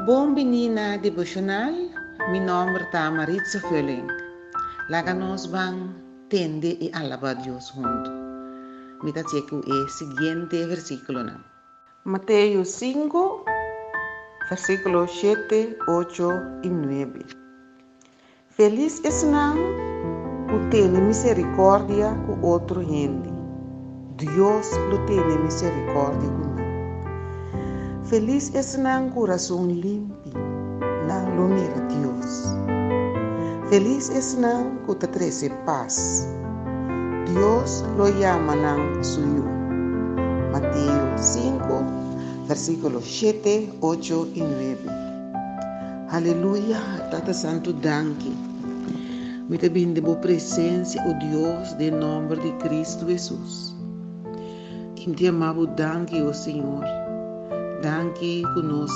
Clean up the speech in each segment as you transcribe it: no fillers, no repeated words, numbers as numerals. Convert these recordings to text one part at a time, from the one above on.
Bon bini na devocional. Mi nomber ta Maritza Vulling. Laga nos ban tende i alaba Dios huntu. Mi ta ku e siguiente versíkulonan. Mateo 5, versíkulo 7, 8 i 9. Felis esnan ku tene miserikòrdia ku otro hende. Dios lo tene miserikòrdia ku nan. Felis esnan ku kurason limpi, nan lo mira Dios. Felis esnan ku ta trese pas. Dios lo yama nan su yu. Mateo 5, versíkulo 7, 8 i 9. Aleluya, Tata Santu, danki. Mi ta bin den bo presensia, o Dios, den nòmber di Kristu Hesus. I mi ta yama bo danki, o Señor. Danki ku nos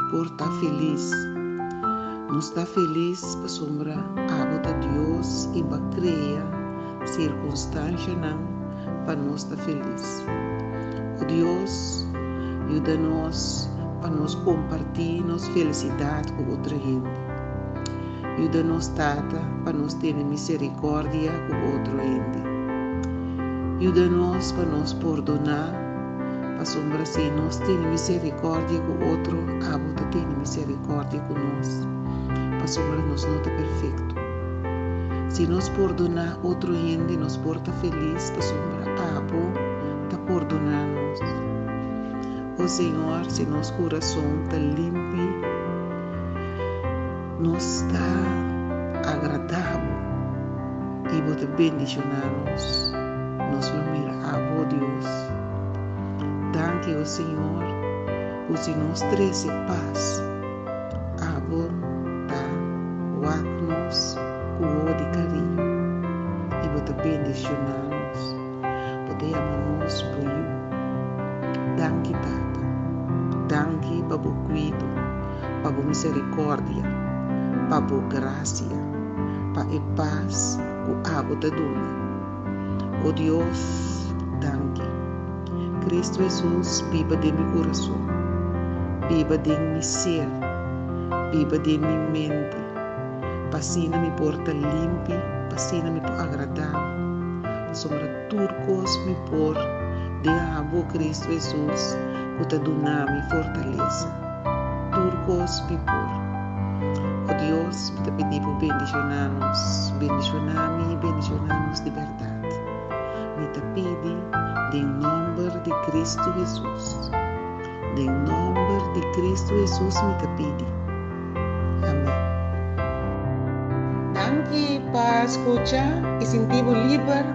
por ta felis. Nos ta felis pasobra abo ta Dios i bo a krea sirkunstanshanan pa nos ta felis. O Dios, yuda nos pa nos kompartí nos felisidat ku otro hende. Yuda nos, Tata, pa nos tene miserikòrdia ku otro hende. Yuda nos pa nos pordoná, pasobra si nos tene miserikòrdia ku otro, abo ta tene miserikòrdia ku nos, pasobra nos no ta perfekto. Si nos pordoná otro hende, nos por ta felis, pasobra abo ta pordoná nos. O Señor, si nos kurason ta limpi, nos ta agradá bo i bo ta bendishoná nos. Nos lo mira abo, Dios. Danki, o Señor, ku si nos trese pas, abo ta wak nos ku wowo di kariño i bo ta bendishoná nos. Bo ta yama nos bo yu. Danki, Tata. Danki pa bo kuido, pa bo miserikòrdia, pa bo grasia, pa e pas ku abo ta duna. O Dios, danki. Kristu Hesus biba den mi kurason, biba den mi ser, biba den mi mente, pa asina mi por ta limpi, pa asina mi por agradá bo. Pasobra tur kos mi por den abo, Kristu Hesus, ku ta duna mi fortalesa. Tur kos mi por. O Dios, mi ta pidi bo bendishoná nos, bendishoná mi i bendishoná nos di bèrdat. Mi ta pidi den nòmber di Kristu Hesus. Den nòmber di Kristu Hesus mi ta pidi. Amèn. Danki pa skucha i sinti bo liber.